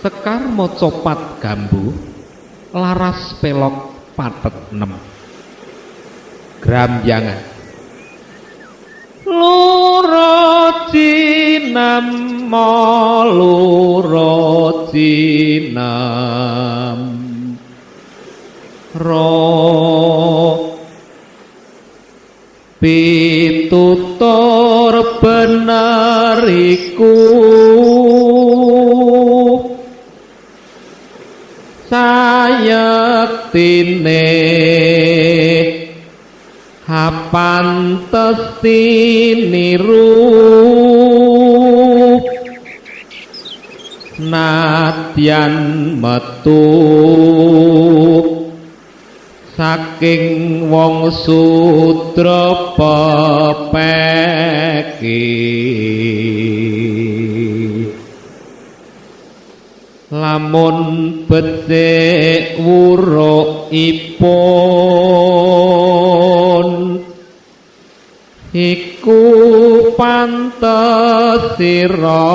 Sekar macapat gambuh, laras pelog pathet nem. Grambyangan. Loro cinam, loro cinam, ro pitutur bener iku, sayektine hapantes niru, nadyan metu saking wong sudra pepeki. Lamun becik wurukipun, iku pantes sira